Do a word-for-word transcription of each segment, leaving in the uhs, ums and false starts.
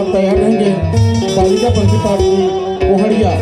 तैयार रहेंगे। बालिका पंथी पार्टी कोहड़िया।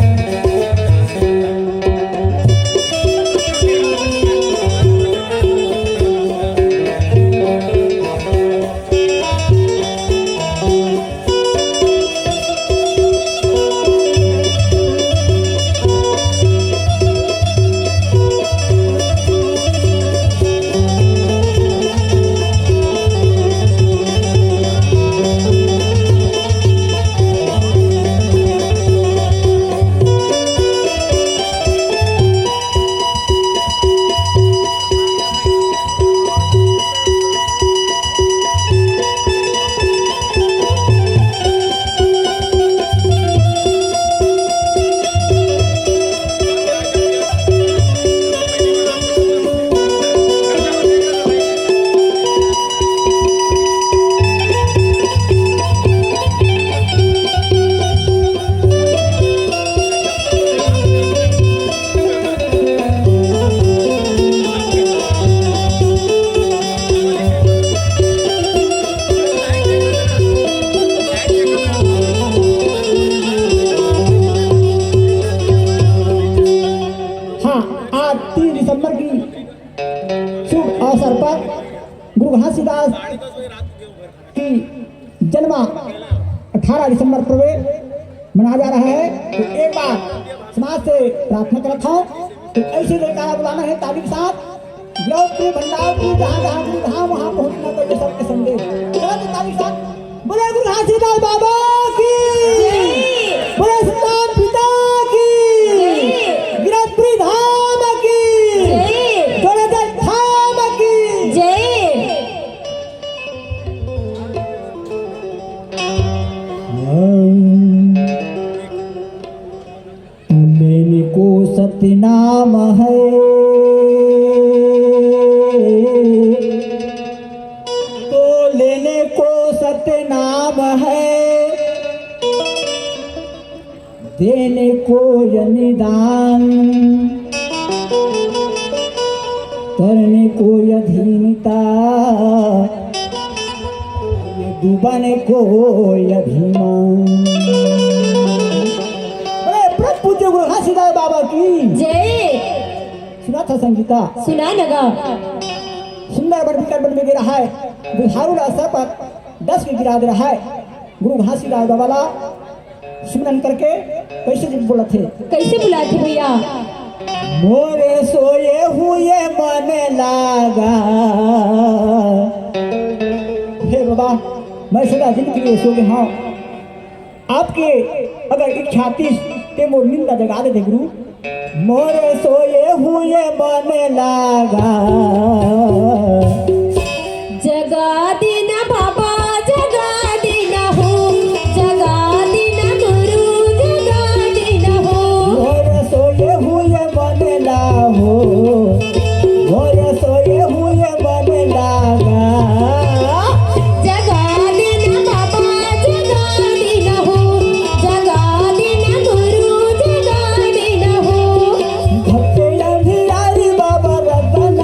हाँ, आज तीन दिसंबर की शुभ अवसर पर गुरु घासीदास की जन्मा अठारह दिसंबर पर मनाया जा रहा है। तो एक बार समाज से प्रार्थना करत हूँ, तो ऐसे जयकारा बुलाना है ताली के साथ। द्रौपदी भंडार की जहाँ जहाँ गुरु धाम वहाँ पहुँचना चाहिए सबके संदेश। चलो तो ताली के साथ बोले गुरु घासीदास बाबा की, जय। बोले सतनाम पिता की, जय। गिरफ्री धाम की, जय। जोड़ेदार धाम की, जय। लेने को सतनाम है, तो लेने को सतनाम है, देने को यनिदान, तरने को यधीनता, ये डूबने को अभिमान। अरे, परम पूज्य गुरु घासीदास बाबा की जय। सुना था संगीता? सुना नगा। सुंदर बन विकट बन में गिरा है, बुझारू ला अवसर पर दस के गिरा दे रहा है। गुरु घासीदास बाबा ला सुमरन करके कैसे बोलत हे? कैसे बुलाथे भैया? मोरे सोए हुए मन लागा। हे बाबा, मैं सदा दिन के लिए सो गया हूँ। आपके अगर इच्छा आतिस ते मोर निंदा जगा दे दे गुरु। मोरे सोए हुए मन लागा। जगा देना बाबा, जगा देना हो, जगा देना गुरु, जगा देना हो। मोर सोए हुए मन ला हो, मोर सोए हुए मन लागा। जगा देना बाबा, जगा देना हो, जगा देना गुरु, जगा देना हो। भक्त अंधियारी बाबा रतन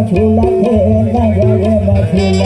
झूला के नजर में झूला।